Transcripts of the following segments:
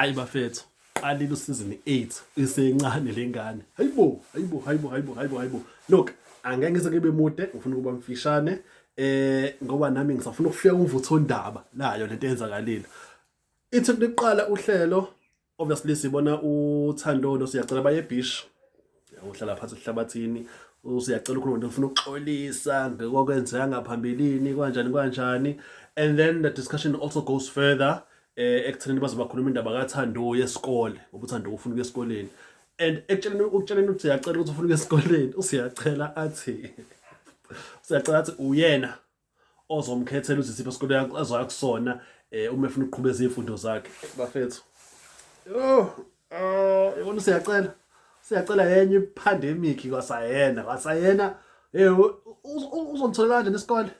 Ayi bafethu, qalile usizini 8 isencane lengane. Hayibo, hayibo, hayibo, hayibo, hayibo, hayibo. Look, angeke ngize ngibe mude, ngifuna ukuba mfishane ngoba nami ngisafuna ukufika kumvuthondaba layo lento eyenzakalile. Ithi kuqala uhlelo, obviously sibona uThando noSiyacela baye beach. Uhlala phansi esihlabathini, uSiyacela ukhuluma ufuna ukuxolisa ngokwenzeka ngaphambilini, kanjani kanjani. And then the discussion also goes further ekuthenini baze bakhuluma indaba kaThando yesikole, ngoba uThando ufuna ukuya esikoleni. And ekutsheleni ukutsheleni ukuthi uyacela ukuthi ufuna ukuya esikoleni, uSiyacela athi usiyacela athi uyena ozomkhethela ukuthi isiphi isikole azoya kusona uma efuna ukuqhubeza izifundo zakhe. Bafethu. Yo, oh, yabona uSiyacela. Siyacela yenye ipandemic kwasayena, kwasayena. Eh uzomthola kanjani isikole?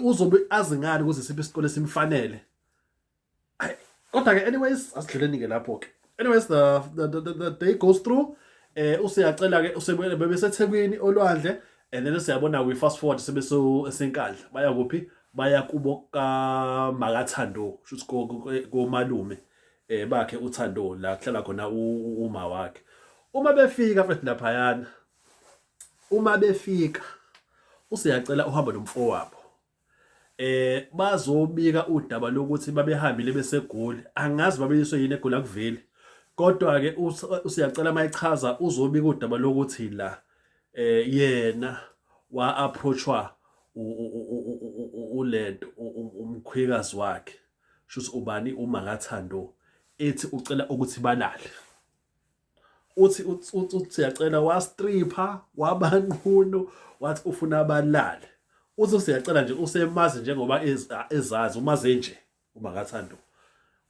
Uzobe azi ngani ukuthi isiphi isikole simfanele? Kodwa ke anyways, asidluleni ke lapho ke. Anyways, the day goes through. USiyacela ke usebele bebeseThekwini olwandle, and then siyabona we fast forward sebeso eseNkandla. Baya kuphi? Baya kubo kaMakathando, shuthi komalume bakhe uThando, la kuhlala khona uma wakhe. Uma befika futhi laphayana, uma befika uSiyacela uhamba nomfowabo. Bazobika udaba lokuthi babehambile beseGoli, angazi babeyiswe yini eGoli, akuveli. Kodwa ke uSiyacela mayichaza uzobika udaba lokuthi la yena wa approachwa ulento umkhwekazi wakhe, shuthi ubani, uMakathando, ethi ucela ukuthi balale. Uthi uSiyacela wastripha wabanqunu, wathi ufuna abalale. Uthi uSiyacela nje usemazi njengoba ezazi umaze nje uMakathando.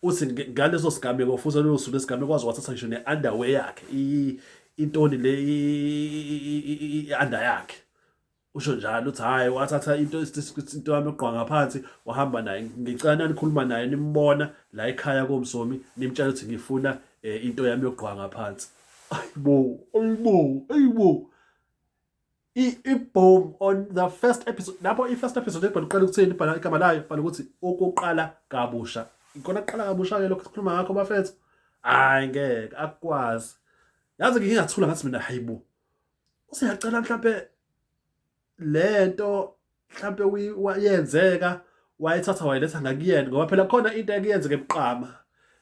Uthi ngaleso sigameko futhi lolo suku lesigameko waze wathatha ngisho ne-underwear yakhe, intoni le, i-under yakhe. Usho njalo uthi hhayi, wathatha into yami yokugqoka ngaphansi wahamba naye. Ngicela nanikhuluma naye nimbona la ekhaya koMsomi, nimtshela ukuthi ngifuna into yami yokugqoka ngaphansi. Ayibo, ayibo, ayibo. I-bomb on the first episode. Lapho i-first episode ebhala uqala ukuthini, ibhala igama layo, ibhala ukuthi ukuqala kabusha. Ikona kuqala kabusha-ke lokhu sikhuluma ngakho bafethu. Hhayi ngeke, akukwazi. Yazi ngingathula ngathi mina hayibo. Usiyacela mhlambe lento mhlambe yenzeka wayithatha wayiletha ngakuyena, ngoba phela khona into ekuyenzeka ebuqama.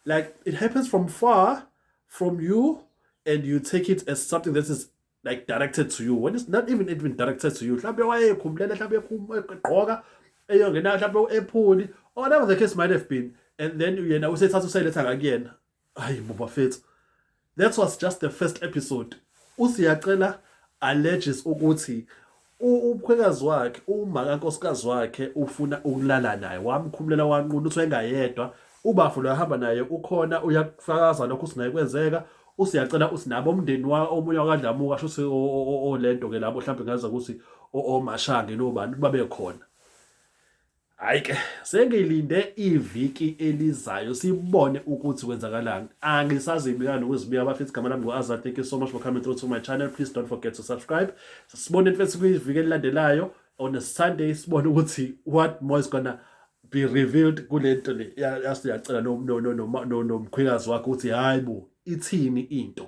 Like it happens from far from you and you take it as something that is like directed to you when it's not even directed to you. Mhlambe wayekhumbulela, mhlambe egqoka eyongena mhlambe ephuli or whatever the case might have been, and then yena usethatha useyiletha ngakuyena. Hayi bo bafethu, that was just the first episode. USiyacela alleges ukuthi umkhwekazi wakhe, uma kankosikazi wakhe, ufuna ukulala naye, wamkhumulela wanquna, uthi wayengayedwa, ubafu lo ahamba naye ukhona uyakufakaza lokho ukuthi naye kwenzeka. USiyacela uthi nabo umndeni wa omunye wakadlamuka, sho ukuthi olento ke labo mhlawumbe ngaza ukuthi omashange nobani babe khona. Hayi ke, sengilinde iviki elizayo sibone ukuthi kwenzakalani. Angisazibika nokuzibika bafethu. Igama lami ngu-Azar. Thank you so much for coming through to my channel. Please don't forget to subscribe. Sibone mfethu kwiviki elilandelayo on a Sunday, sibone ukuthi what more is gonna be revealed kule nto le yaSiyacela nomkhwekazi wakhe, ukuthi hayi bo, ithini into.